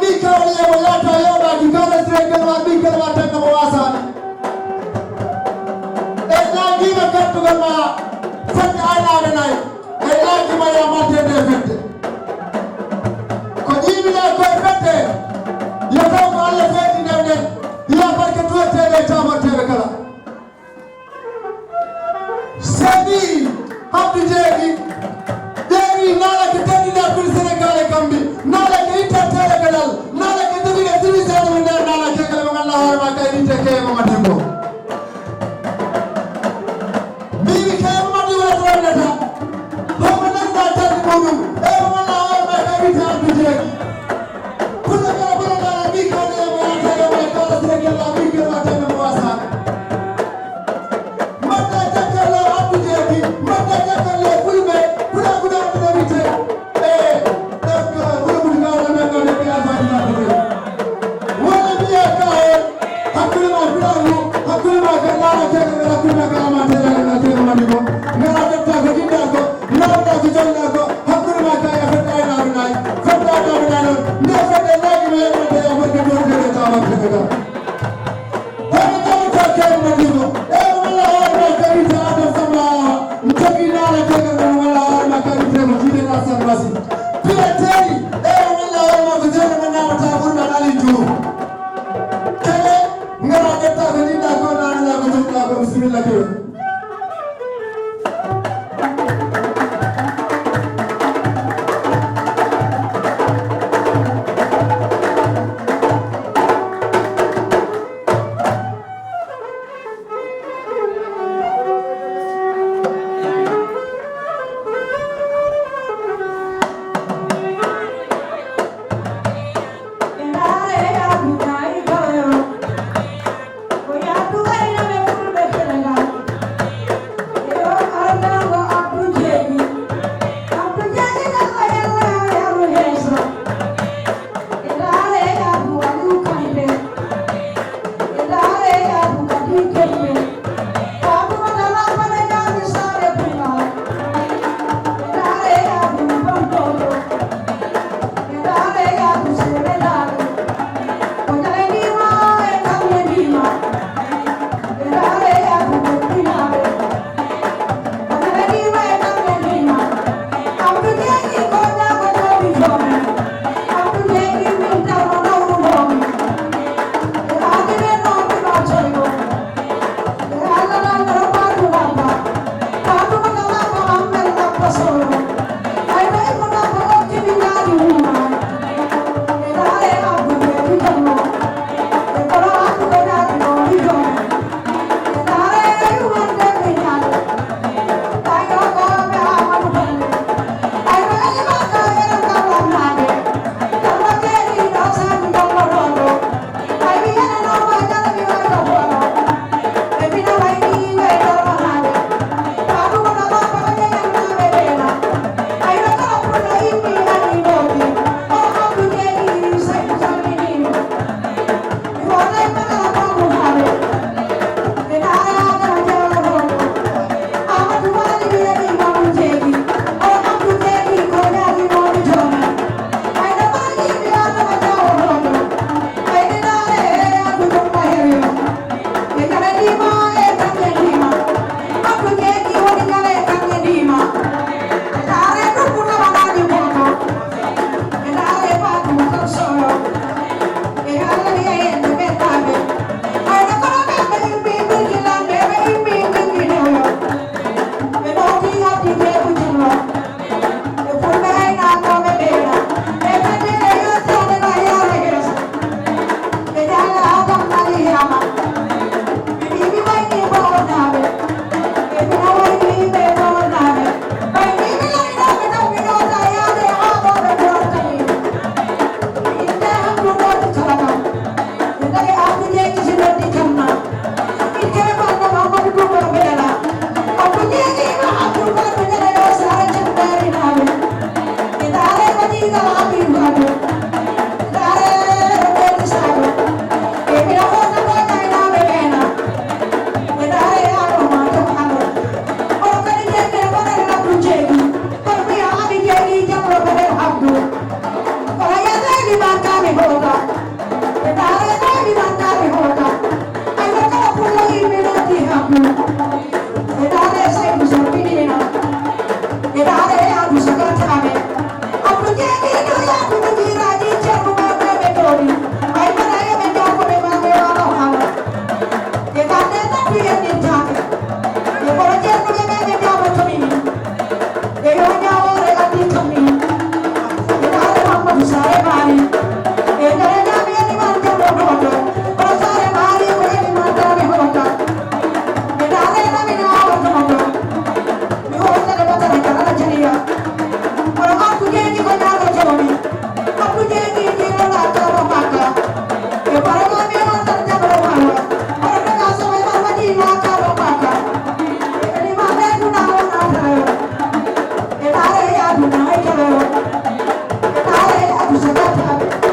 bika waliye wayata yoba kikana sireke wa bika wa tanga mawasani ena gima kattu gama fati ayna adanay ena gima ya mate de fette ko jibila ko fette ya ko Allah feti demde ya barke to tele tama tele kala sadi habdi jeegi dewi nala ke tedina fil Senegal kambi nala ke ita tele kadal nala ke tedina division mo nder nala ke kala ngalla hore ma kay dite ke mo matembo bibi ke mo madi wala to nata ko mo nanda tadi mo Thank you.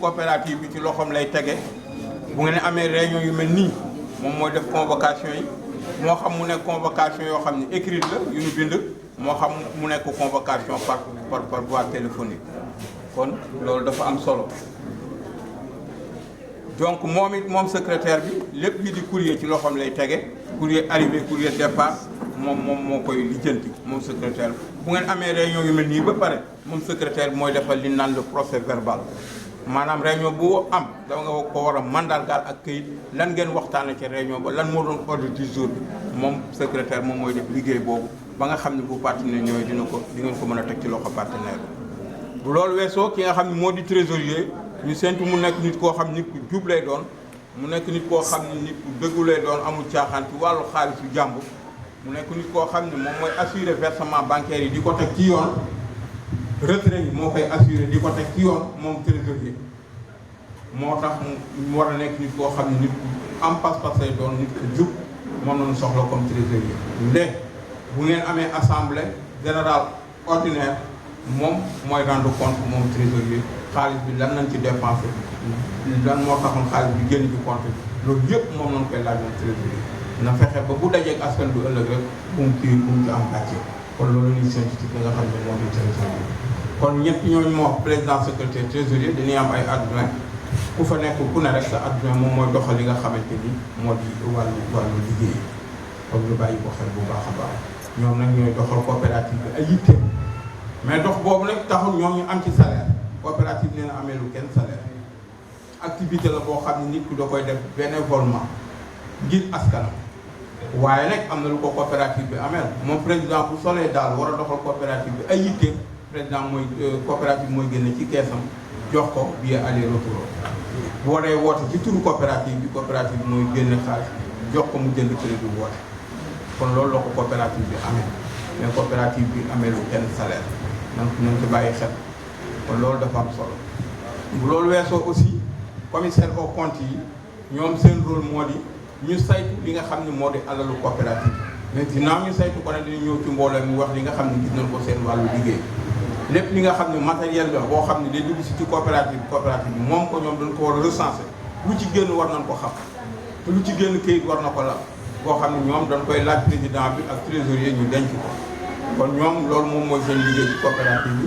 coopérative bi ci loxoom lay tege bu ngeen amee réunion yu mel nii moom mooy def convocation yi moo xam mu nekk convocation yoo xam ne écrite la yu ñu bind moo xam mu nekk convocation par voie téléphonique kon loolu dafa am solo donc moom secrétaire bi lépp li di courrier ci loxoom lay tege courrier arrivé courrier départ moom moo koy lijjanti moom secrétaire bu ngeen amee réunion yu mel nii ba pare moom secrétaire bi mooy defal li naan le procès verbal maanaam réunion bu am da nga ko war a mandargaal ak këyit lan ngeen waxtaanee ci réunion ba lan moo doon ordre du jour bi moom secrétaire moom mooy def liggéey boobu ba nga xam ne bu partenaire ñooy di ngeen ko mën a teg ci loxo partenaire bi bu loolu weesoo ki nga xam ne moo di trésorier ñu séntu mu nekk nit koo xam nit ku jub lay doon mu nekk nit koo xam ne nit ku dëggu lay doon amul caaxaan ci wàllu xaalisu jàmbur mu nekk nit koo xam ne moom mooy assurer versement bancaire yi di ko teg ci yoon retrait yi moo koy assurer di ko teg ci yoon moom trésorier moo tax mu war a nekk nit koo xam ne nit ku am pas-pas lay doon nit ku jub moom la ñu soxla comme trésorier ndé bu ngeen amee assemblée générale ordinaire moom mooy rendre compte moom trésorier xaalis bi lan nañ ci dépensé lan moo taxoon xaalis bi génn ci compte bi loolu yëpp moom lañ koy laaj moom trésorier na fexe ba bu dajeeg askan bi ëllëg rek bu mu ci am gàcce kon loolu ñuy scientifique li nga xam ne moo di trésorier kon ñett ñooñu moo wax président secrétaire trésorier dañuy am ay adjoint ku fa nekk ku ne rek sa adjoint moom mooy doxal li nga xamante ni moo di wàllu liggéey kon ñu bàyyi ko xel bu baax a baax ñoom nag ñooy doxal coopérative bi ay yitte mais dox boobu nag taxul ñoom ñu am ci salaire coopérative nee na amee lu kenn salaire activité la boo xam ne nit ki da koy def bénévolement ngir askanam waaye nag am na lu ko coopérative bi ameel moom président bu solee daal war a doxal coopérative bi ay yitte président mooy coopérative mooy génne ci keesam jox ko billet aller retour bu waree woote ci turu coopérative bi mooy génne xaalis jox ko mu jënd crédit woote kon loolu la ko coopérative bi amee mais coopérative bi amee lu kenn salaire donc nañ ci bàyyi xel kon loolu dafa am solo bu loolu weesoo aussi commissaire aux comptes yi ñoom seen rôle moo di ñu saytu li nga xam ne moo di alalu coopérative mais ginnaaw ñu saytu ko ne dañu ñëw ci mbooloo mi wax li nga xam ne gis nañ ko seen wàllu liggéey lépp li nga xam ne matériel la boo xam ne day dugg si ci coopérative bi moom ko ñoom dañ ko war a recenser lu ci génn war nañ ko xam te lu ci génn këyit war na ko la boo xam ne ñoom dañ koy laaj président bi ak trésorier ñu denc ko kon ñoom loolu moom mooy seen liggéey ci coopérative bi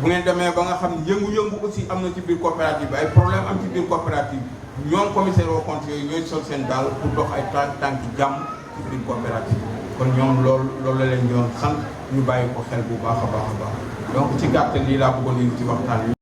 bu ngeen demee ba nga xam ne yëngu-yëngu aussi am na ci biir coopérative bi ay problème am ci biir coopérative bi ñoom commissaire aux comptes yooyu ñooy sol seen daal pour dox ay tànki jàmm ci biir coopérative kon ñoom loolu la leen doon sant ñu bàyyi ko xel bu baax a baax a baax donc ci gàttal lii laa bëggoon indi ci waxtaan wi.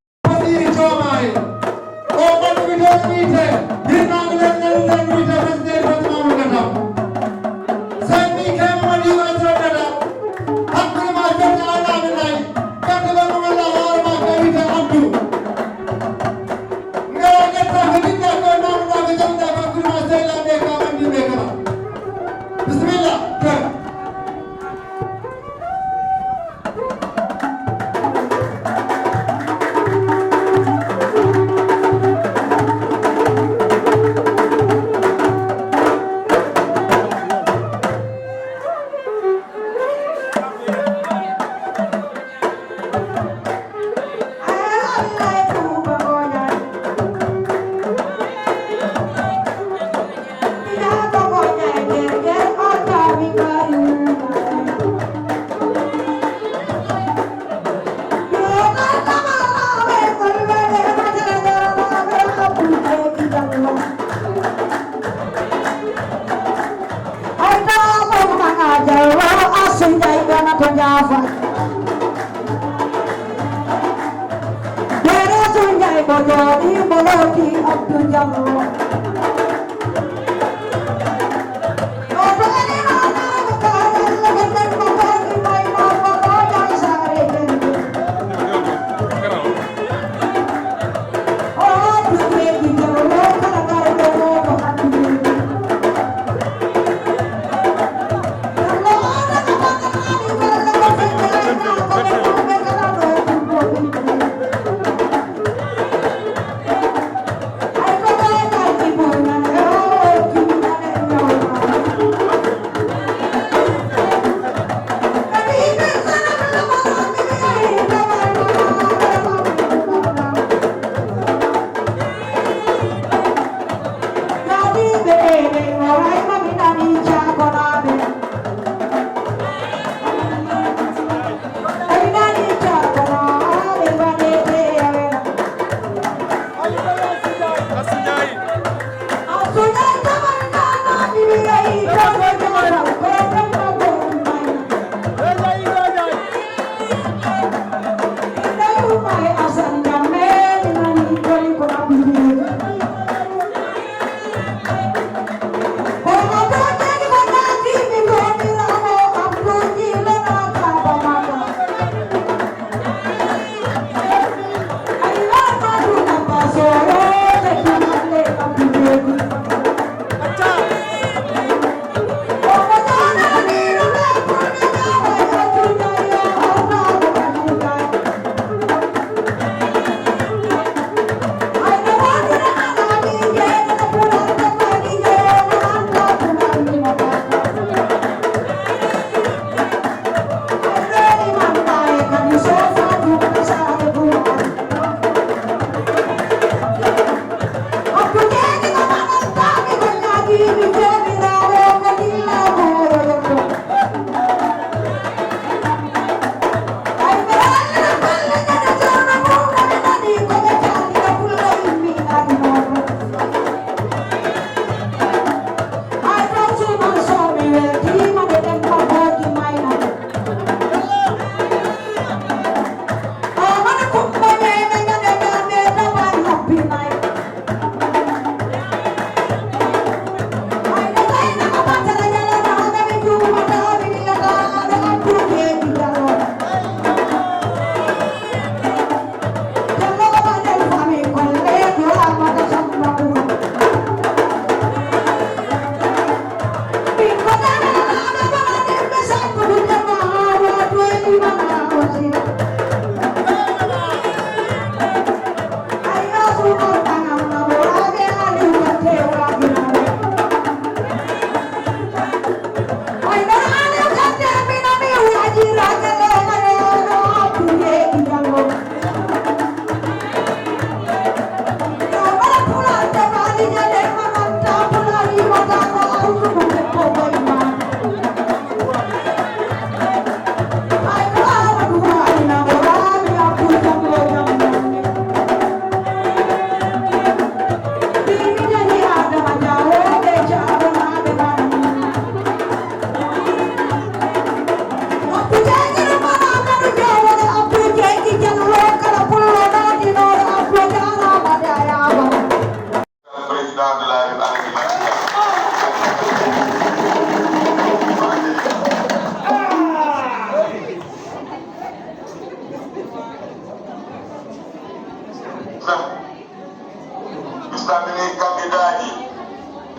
sabini candidat ji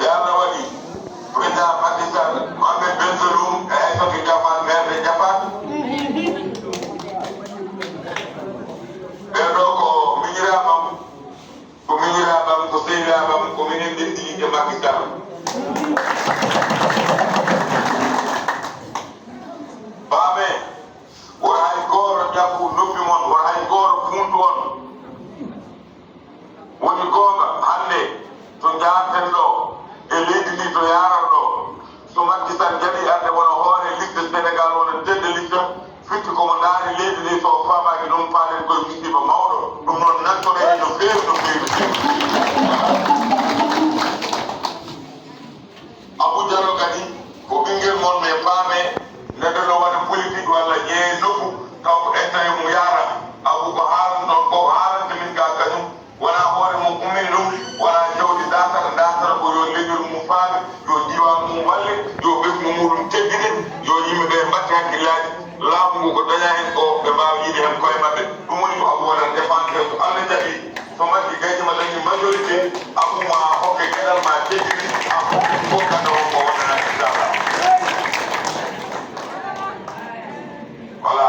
yalla waɗi président Macky Sall Mohamed Bengelloune e Aïssatou Diamane maire de Diafat ɓeɗo ko miñiraɓam ko sehilaɓam ko minen ndettiɗi e Macky Sall baame won hay goto jaggu noppi mon won hay goto funtu on woni gonga hande to jaarten ɗo e leydi ndi to yaran ɗo so Macky Sall jaɓi arde wona hoore liste Sénégal wona tedde liste fitti komo daari leydi ndi so famaki ɗum faaden koye musiba mawɗo ɗum noon nantore e no feewi no feewi Abou Diallo kadi ko ɓinguel mon mais paame neɗɗo no waɗa politique walla ƴeewe nokku taw ko intérêt mum yaara Abou ko haalan ɗon ko haalanta min ga kañum wona hoore mum ummini ɗum wona jawdi dasata ko yo leñol mum faami yo diwan mum walle yo ɓesgu muɗum teddine yo yimɓeɓe mbatte hakkillaji laamu ngu ko daña hen ko ɓe mbawa yiide hen koye mabɓe ɗum woni ko Abou waɗan défendre so Allah jaɓi so Macky gaydima dañi majorité Abou ma hokke gueɗal ma teddini a hokke fof kanda on ko waɗana inchallah voilà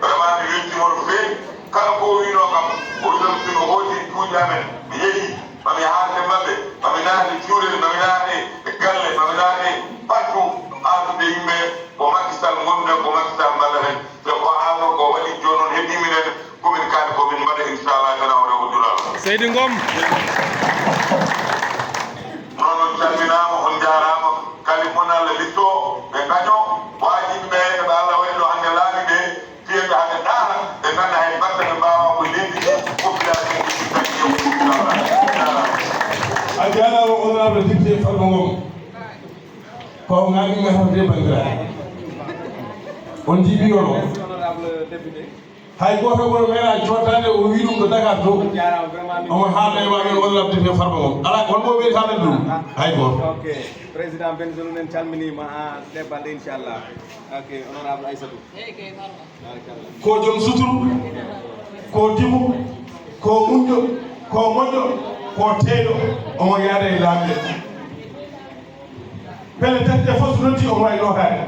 vraiment mi weltima no feewi kala ko wino kam o winom sino hooti tuuji amen mi yeehi mami haalde mabɓe mami naati cuurel mami naati e galle mami naati partout haaldude yimɓe ko Macky Sall gonɗen ko Macky Sall mballa hen te ko haalno ko waɗi joni noon heeɓiminen komin kaali komin mbaɗa inchallah tan o rewo dural Seydi Ngom noon on calminama on jarama kali mon Allah litto ɓe gaño wajiɓe ɓe Allah waɗi ɗo hande laaɓi ɗe fiyeɓe hande ɗaana ɓe ganda hen batta ɓe mbawa ko leydi population a jarama honorable député Farba Ngom ko ngaɗi gatande bandiraɓe on jiiɓi ono hay goto wono meeɗa cottade o wi ɗum ɗo Dakar to omo haalda e wamen honorable député Farba Ngom ala wonmo weeti haalde ɗum hay goto ok président Bengelloune en calminima ha ɗeɓɓalɗe inchallah ok honorable Aissatou ko joom suturu ko dimu ko muñƴo ko moƴƴo ko teeɗo omo yaada e laamɓe pele tati ɗe fof so noddi omo wawi ɗotade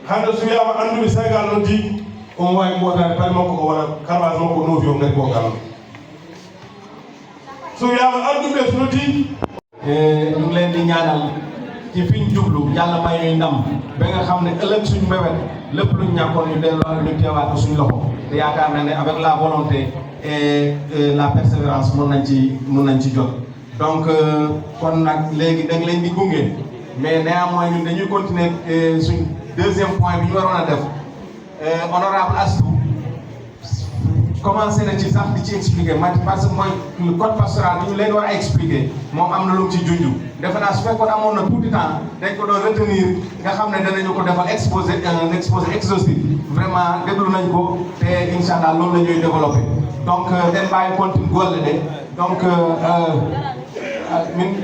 hande so wiyama anduɓe Sénégal noddi omo wawi ɓotade paɗe makko o waɗa kabage makko novi o gari ko gallo so wiyama anduɓe so noddi ñu ngi leen di ñaanal ci fiñ jublu yàlla may ñuy ndam ba nga xam ne ëllëg suñu mbébét lépp luñ ñàkkoon ñu delloo ñu teewaat ko suñu loxo te yaakaar na ne avec la volonté et la persévérance mun nañ ci jot donc kon nag léegi da nga leen di gunge mais néanmoins ñun dañuy continuer suñ deuxième point bi ñu waroon a def honorable Astou commencé na ci sax di ci expliquer parce que mooy code pastoral bi ñu leen war a expliquer moom am na lu mu ci junj defe naa su fekkoon amoon na tuuti temps dañ ko doon retenir nga xam ne danañu ko defal exposé un exposé exhaustif vraiment déglu nañ ko te incha allah loolu la ñuy développé donc den bàyyi continue golle de donc min